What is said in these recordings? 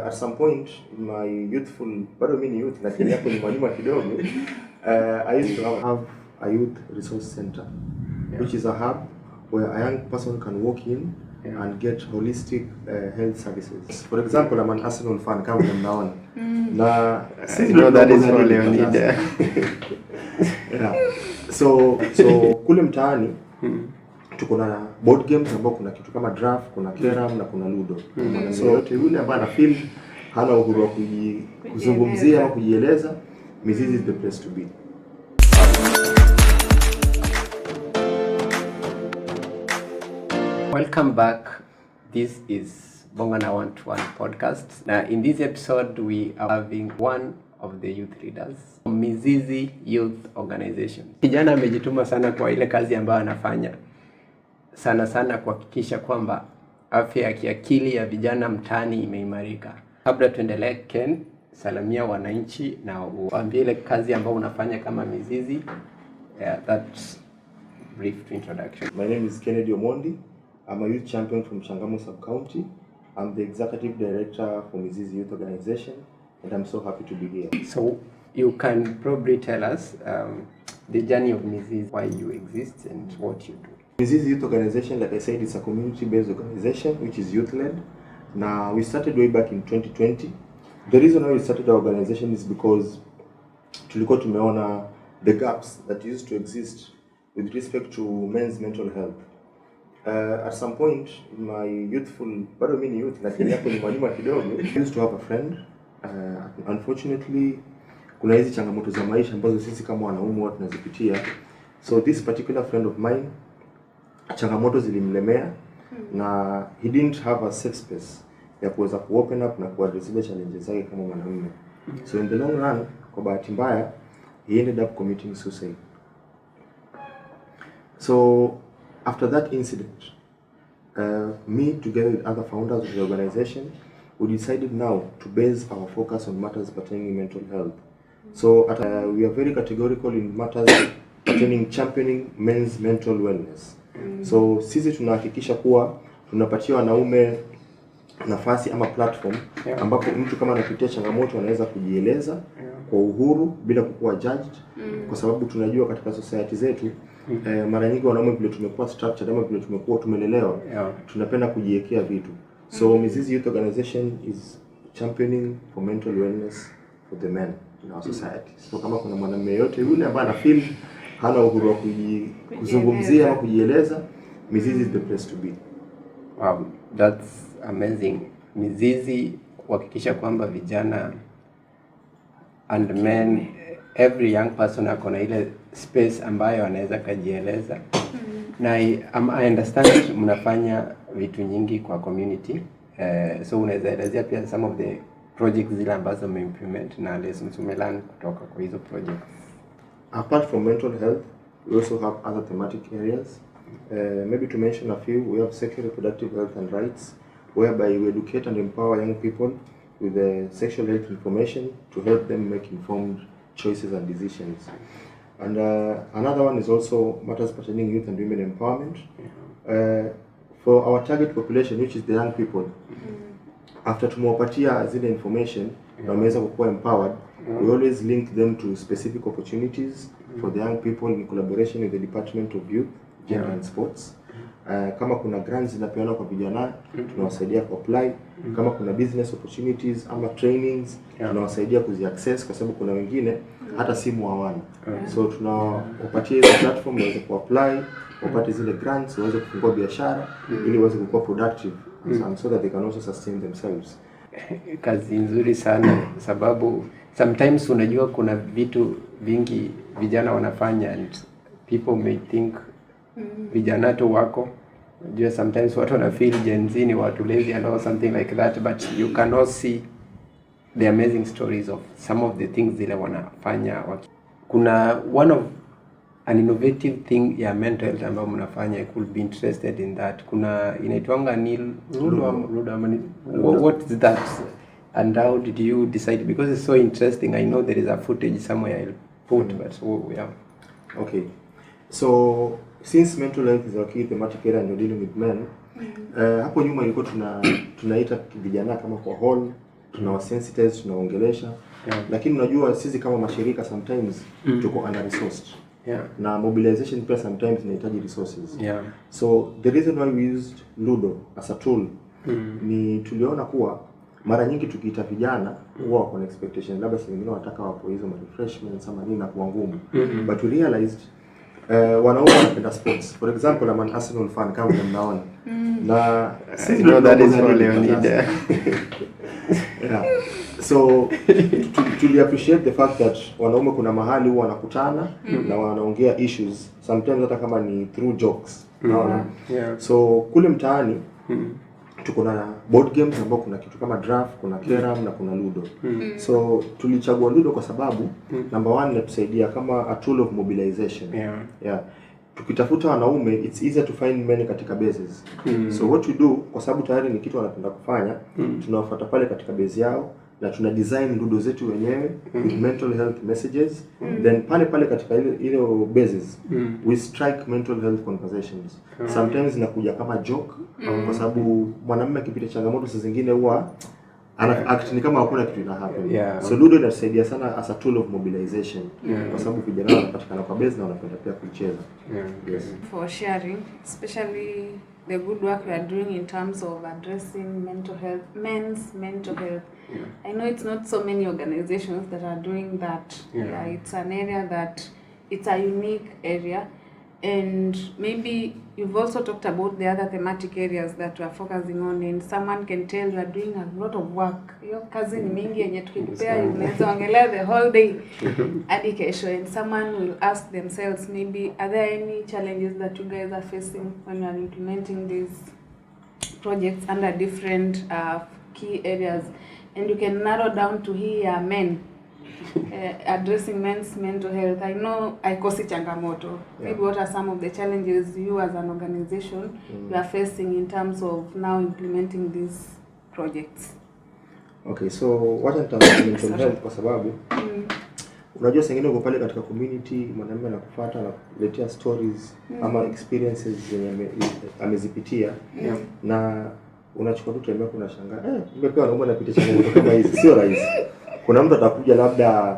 At some point in my youthful, bado mimi ni youth lakini hapo nyuma nyuma kidogo, I used to have a youth resource center, which is a hub where a young person can walk in and get holistic health services. For example, I'm an Arsenal fan kama vile mnaona. Na I know that is for Leonid. Yeah. So kule mtaani tuko na board games ambao kuna kitu kama draft, kuna carrom na kuna ludo. So yote yule ambaye ana feel hana uhuru wa kuzungumzia ama kujieleza, Mizizi is the place to be. Welcome back. This is Bongana One to One podcast. Now, in this episode, we are having one of the youth leaders, Mizizi Youth Organization. Kijana amejituma sana kwa ile kazi ambayo anafanya, sana sana kuhakikisha kwamba afya ya kiakili ya vijana mtaani imeimarika. Kabla tuendelee, Ken, salamia wananchi na uambie ile kazi ambayo unafanya kama Mizizi. Yeah, that's brief introduction. My name is Kennedy Omondi. I'm a youth champion from Changamwe Sub-County. I'm the executive director for Mizizi Youth Organization, and I'm so happy to be here. So you can probably tell us the journey of Mizizi, why you exist and what you do. Mizizi Youth Organization, like I said, it's a community-based organization which is youth-led. Now, we started way back in 2020. The reason why we started our organization is because tulikuwa tumeona the gaps that used to exist with respect to men's mental health. At some point in my youthful, bado mimi ni youth lakini hapo nyuma nyuma kidogo, I used to have a friend. Unfortunately, kuna hizi changamoto za maisha ambazo sisi kama wanaume huwa tunazipitia. So this particular friend of mine, changamoto zilimlemea na he didn't have a safe space ya kuweza ku open up na kuaddress zile challenges zake kama mwanamume. So in the long run, kwa bahati mbaya, he ended up committing suicide. So after that incident, me together with other founders of the organization, we decided now to base our focus on matters pertaining mental health. So we are very categorical in matters pertaining championing men's mental wellness. So sisi tunahakikisha kuwa tunapatia wanaume nafasi ama platform ambapo mtu kama anapitia changamoto anaweza kujieleza kwa uhuru bila kukuwa judged, kwa sababu tunajua katika society zetu, mara nyingi wanaume vile tumekuwa structured ama vile tumekuwa tumelelewa, tunapenda kujiwekea vitu. So Mizizi Youth Organization is championing for mental wellness for the men in our society. So kama kuna mwanamume yote yule ambaye ana feel hana uhuru wa kuzungumzia ama kujieleza, Mizizi is the place to be. Wow, that's amazing. Mizizi kuhakikisha kwamba vijana and men, every young person ako na ile space ambayo anaweza kajieleza. Na I understand mnafanya vitu nyingi kwa community. So unaweza elezea pia some of the projects zile ambazo mmeimplement na lessons umelearn kutoka kwa hizo projects. Apart from mental health, we also have other thematic areas. Maybe to mention a few, we have sexual reproductive health and rights, whereby we educate and empower young people with the sexual health information to help them make informed choices and decisions. And another one is also matters pertaining youth and women empowerment. For our target population, which is the young people, after tumewapatia zile information na wameweza kukuwa empowered, we always link them to specific opportunities for the young people in collaboration with the Department of Youth, Gender and Sports. Kama kuna grants zinapeanwa kwa vijana, tunawasaidia ku apply. Kama kuna business opportunities ama trainings, tunawasaidia kuzi access kwa sababu kuna wengine hata simu hawana. So tunawapatia hizo platform waweze ku apply, wapate zile grants, waweze kufungua biashara ili waweze kukuwa productive and so that they can also sustain themselves. Kazi nzuri sana, sababu sometimes unajua kuna vitu vingi vijana wanafanya and people may think vijana tu wako, unajua sometimes watu wana feel Gen Z ni watu lazy and all something like that, but you cannot see the amazing stories of some of the things zile wanafanya kuna one of an innovative thing ya mental health ambayo mnafanya. I could be interested in that. Kuna inaitwanga ni Ludo Ludo ama what is that and how did you decide? Because it's so interesting. I know there is a footage somewhere I'll put, but oh, yeah. Okay. So since mental health is our key thematic area and you're dealing with men, hapo nyuma ilikuwa tunaita vijana kama kwa hall, Tunawasensitize, tunaongelesha, lakini unajua sisi kama mashirika sometimes tuko under resourced na mobilization pia sometimes inahitaji resources. So the reason why we used Ludo as a tool ni tuliona kuwa mara nyingi tukiita vijana huwa wako na expectation, labda saa zingine wanataka wapo hizo ma refreshments ama nini na kuwa ngumu, but we realized wanaume wanapenda sports. For example, I'm an Arsenal fan kama vile mnaona, na sisi I know that is for tunaongoza ligi Leonid. kwa sasa. Yeah. So tuli appreciate the fact that wanaume kuna mahali huwa wanakutana na wanaongea issues sometimes hata kama ni through jokes, unaona? Yeah. So kule mtaani tuko na board games ambao kuna kitu kama draft, kuna carom na kuna ludo. So tulichagua ludo kwa sababu number one, inatusaidia kama a tool of mobilization. Yeah. Tukitafuta wanaume, it's easier to find men katika bases. So what we do, kwa sababu tayari ni kitu wanapenda kufanya, tunawafuata pale katika base yao na tuna design ludo zetu wenyewe with mental health messages. Then pale pale katika ile bases we strike mental health conversations. Sometimes inakuja kama joke, kwa sababu mwanamume akipitia changamoto saa zingine huwa ana act ni kama hakuna kitu ina happen. So ludo inatusaidia sana as a tool of mobilization kwa sababu vijana wanapatikana kwa base na wanapenda pia kuicheza. Yes. For sharing, especially the good work we are doing in terms of addressing mental health, men's mental health. I know it's not so many organizations that are doing that. Yeah, it's an area that it's a unique area. And maybe you've also talked about the other thematic areas that we are focusing on, and someone can tell you are doing a lot of work. Hiyo kazi ni mingi yenye tukikupea unaweza ongelea the whole day hadi kesho, and someone will ask themselves, maybe, are there any challenges that you guys are facing when you are implementing these projects under different key areas? And you can narrow down to here men, addressing men's mental health. I know haikosi changamoto. Maybe what are some of the challenges you as an organization you are facing in terms of now implementing these projects? Okay, so wacha nitaanza na mental health kwa sababu unajua saa ingine uko pale katika community, mwanamume anakufuata, anakuletea stories ama experiences zenye amezipitia na unachukua tu time yako, unashangaa, kumbe pia wanaume wanapitia changamoto kama hizi. Sio rahisi. Kuna mtu atakuja labda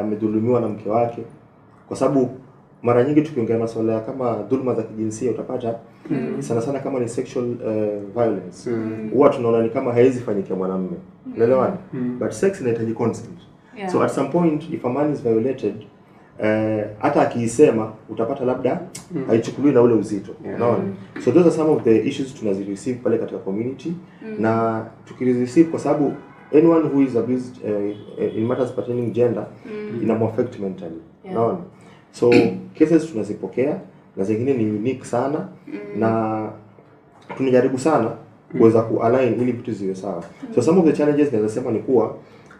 amedhulumiwa na mke wake, kwa sababu mara nyingi tukiongea masuala ya kama dhuluma za kijinsia utapata sana sana kama ni sexual violence huwa tunaona ni kama haiwezi fanyikia mwanamume, unaelewana? But sex inahitaji consent. So at some point if a man is violated, hata akiisema utapata labda haichukuliwi na ule uzito, unaona? So those are some of the issues tunazireceive pale katika community, na tukireceive, kwa sababu anyone who is abused in matters pertaining gender inamuaffect mentally, unaona? So cases tunazipokea na zingine ni unique sana na tunajaribu sana kuweza kualign ili vitu ziwe sawa. So some of the challenges naweza sema ni kuwa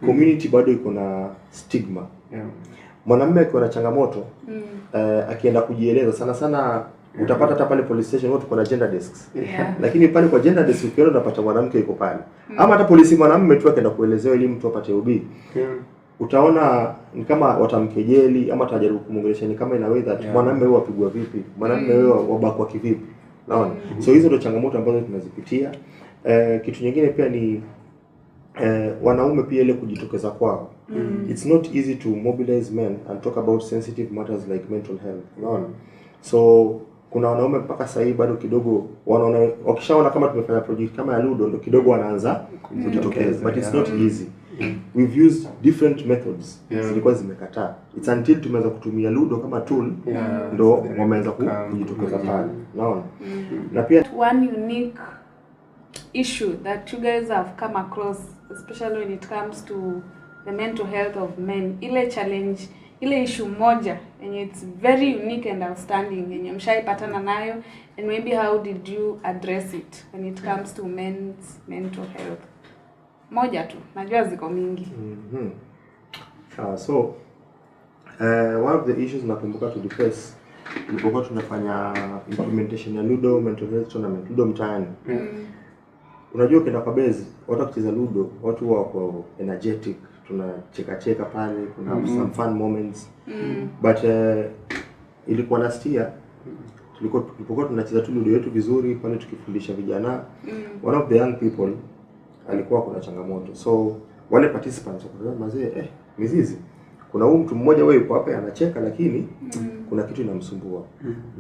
community bado iko na stigma. Mwanamume akiwa na changamoto, akienda kujieleza, sana sana utapata hata pale police station watu kuna gender desks, lakini pale kwa gender desk ukienda unapata mwanamke yuko pale, ama hata polisi mwanamume tu akienda kuelezewa ili mtu apate OB, utaona ni kama watamkejeli ama watajaribu kumwongelesha ni kama in a way that mwanamume wewe wapigwa vipi, mwanamume wewe wabakwa kivipi, naona? So hizo ndio changamoto ambazo tunazipitia. Kitu nyingine pia ni wanaume pia ile kujitokeza kwao. It's not easy to mobilize men and talk about sensitive matters like mental health, unaona? So kuna wanaume mpaka sasa hivi bado kidogo wanaona, wakishaona kama tumefanya project kama ya Ludo ndo kidogo wanaanza kujitokeza, but it's not easy. We've used different methods, zilikuwa zimekataa. It's until tumeanza kutumia Ludo kama tool ndo wameanza kujitokeza pale, unaona? Na pia One unique issue that you guys have come across, especially when it comes to the mental health of men, ile challenge, ile issue moja yenye it's very unique and outstanding yenye mshaipatana nayo, and maybe how did you address it when it comes to men's mental health? Moja tu, najua ziko mingi. Sawa, so one of the issues nakumbuka tuliface tulipokuwa tunafanya implementation ya Ludo mental health tournament, Ludo mtaani. Unajua ukienda kwa base, watu wakicheza Ludo, watu huwa wako energetic, tunacheka cheka pale, kuna some fun moments. But ilikuwa last year tulipokuwa tunacheza tu Ludo yetu vizuri pale tukifundisha vijana, one of the young people Alikuwa kuna changamoto, so wale participants wakasema, "Mazee, Mizizi, kuna huyu mtu mmoja, wewe yuko hapa anacheka, lakini kuna kitu inamsumbua."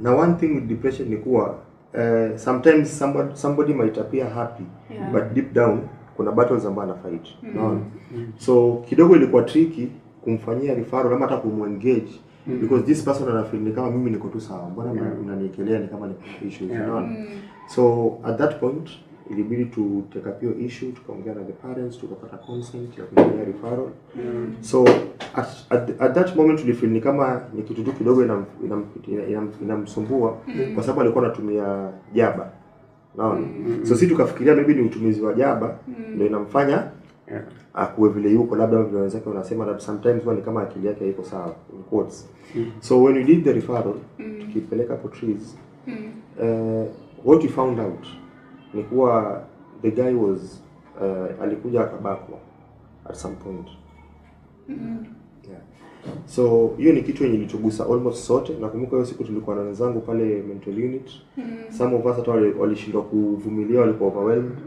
Na one thing with depression ni kuwa sometimes somebody might appear happy, but deep down kuna battles ambayo ana fight, unaona? So kidogo ilikuwa tricky kumfanyia referral ama hata kumuengage, because this person anafeel ni kama, "Mimi niko tu sawa, mbona mnaniekelea ni kama niko issues?" Unaona? So at that point ilibidi to take up hiyo issue, tukaongea na the parents, tukapata consent ya kumfanyia referral. So at that moment tulifeel ni kama ni kitu tu kidogo inamsumbua kwa sababu alikuwa anatumia jaba, unaona? So si tukafikiria maybe ni utumizi wa jaba ndio inamfanya akuwe vile yuko, labda vile wenzake wanasema that sometimes huwa ni kama akili yake haiko sawa, in quotes. So when we did the referral, tukipeleka hapo Trees, what we found out ni kuwa the guy was alikuja akabakwa at some point. Yeah. So hiyo ni kitu yenye ilitugusa almost sote. Nakumbuka hiyo siku tulikuwa na wenzangu pale mental unit. Some of us hata walishindwa kuvumilia, walikuwa overwhelmed.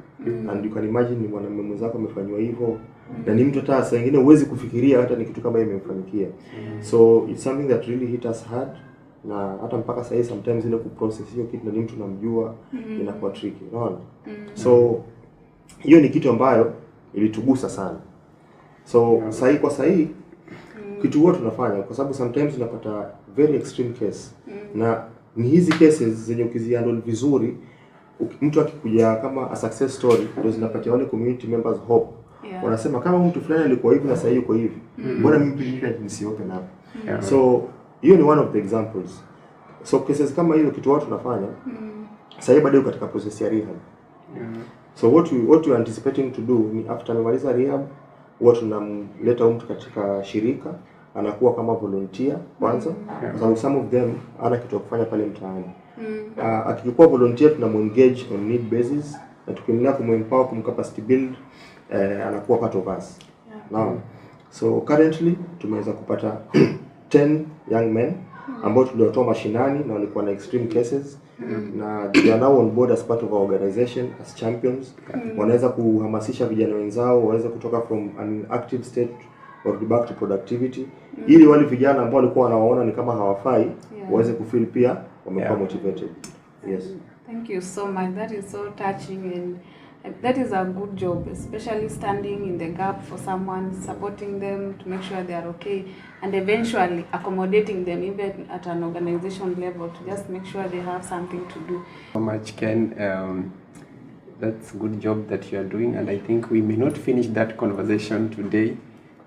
And you can imagine ni mwanamume mwenzako amefanyiwa hivyo, na ni mtu hata saa ingine huwezi kufikiria hata ni kitu kama hiyo imemfanyikia. So it's something that really hit us hard, na hata mpaka sahii sometimes ile kuprocess hiyo kitu na ni mtu namjua inakuwa tricky, unaona? So hiyo ni kitu ambayo ilitugusa sana. So sahii kwa sahii kitu huwa tunafanya, kwa sababu sometimes unapata very extreme case, na ni hizi cases zenye ukizihandle vizuri, mtu akikuja kama a success story, ndio zinapatia wale community members hope. Wanasema, "Kama huyu mtu fulani alikuwa hivi na sahii yuko hivi, mbona mimi pia nisi open up?" So hiyo ni one of the examples. So cases kama hiyo, kitu watu tunafanya sahii, bado yuko katika process ya rehab. So what we are anticipating to do ni after amemaliza rehab, huwa tunamleta huyu mtu katika shirika, anakuwa kama volunteer kwanza, kwa sababu some of them ana kitu ya kufanya pale mtaani. Akikuwa volunteer, tunamwengage on need basis, na tukiendelea kumempower, kumcapacity build, anakuwa part of us. Naam. So currently tumeweza kupata 10 young men ambao tuliwatoa mashinani na walikuwa na extreme cases, na they are now on board as part of our organization as champions. Wanaweza kuhamasisha vijana wenzao waweze kutoka from an inactive state or back to productivity, ili wale vijana ambao walikuwa wanawaona ni kama hawafai waweze kufeel pia wamekuwa motivated. Yes. Thank you so much. That is so touching, and that is a good job, especially standing in the gap for someone, supporting them to make sure they are okay, and eventually accommodating them even at an organization level to just make sure they have something to do. So much, Ken. That's good job that you are doing, and I think we may not finish that conversation today.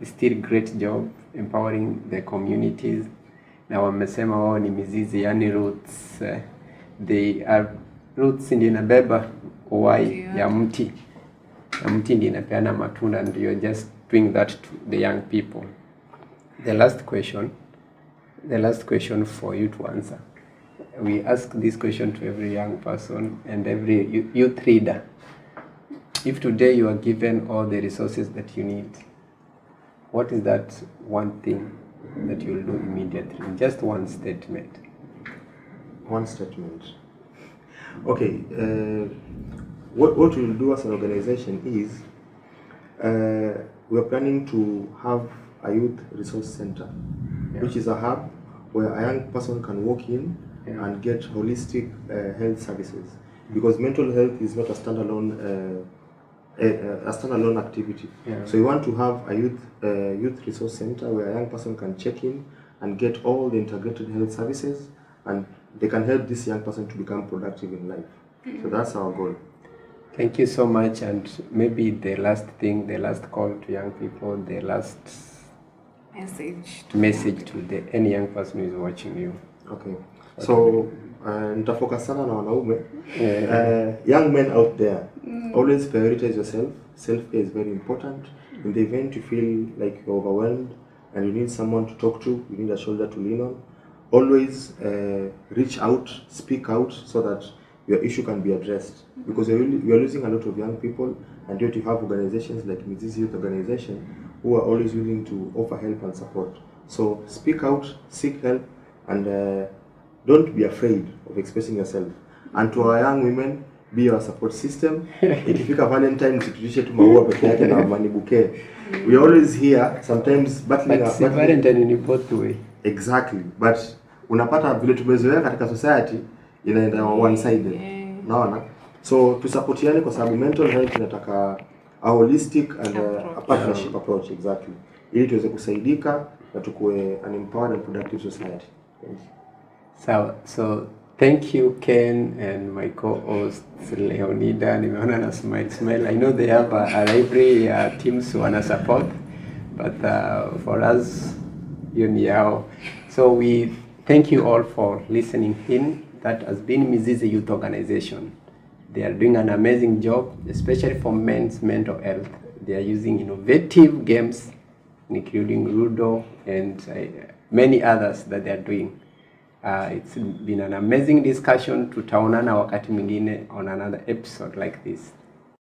It's still great job empowering the communities. Na wamesema wao ni mizizi, yani roots. They are roots, ndio inabeba uhai ya mti, na mti ndio inapeana matunda, and you're just doing that to the young people. The last question for you to answer. We ask this question to every young person and every youth leader. If today you are given all the resources that you need, what is that one thing that you will do immediately? Just one statement. One statement. Okay. What we will do as an organization is we are planning to have a youth resource center, which is a hub where a young person can walk in and get holistic health services. Because mental health is not a standalone activity. So we want to have a youth resource center where a young person can check in and get all the integrated health services, and they can help this young person to become productive in life. So that's our goal. Thank you so much. And maybe the last thing, the last call to young people, the last message to message to the any young person who is watching you. Okay. So nitafocus sana na wanaume. Young men out there, always prioritize yourself. Self-care is very important. In the event you feel like you're overwhelmed and you need someone to talk to, you need a shoulder to lean on, always reach out, speak out, so that your issue can be addressed. Because you're losing a lot of young people, and yet you have organizations like Mizizi Youth Organization who are always willing to offer help and support. So speak out, seek help, and don't be afraid of expressing yourself. And to our young women, Be our support system. Ikifika Valentine, msitutishe tu maua peke yake na money bouquet. We are always here, sometimes battling, But si battling. Valentine ni both way. Exactly, but unapata vile tumezoea katika society, inaenda one sided. Unaona? So tusupportiane kwa sababu mental health inataka a holistic and a partnership approach, exactly, ili tuweze kusaidika na tukue an empowered and productive society. Thank you. So thank you, Ken, and my co-host Leonida. Nimeona na smile smile. I know they have a library teams wana support, but for us, hiyo ni yao. So we thank you all for listening in. That has been Mizizi Youth Organization. They are doing an amazing job, especially for men's mental health. They are using innovative games, including Ludo and many others that they are doing. It's been an amazing discussion. Tutaonana wakati mwingine on another episode like this.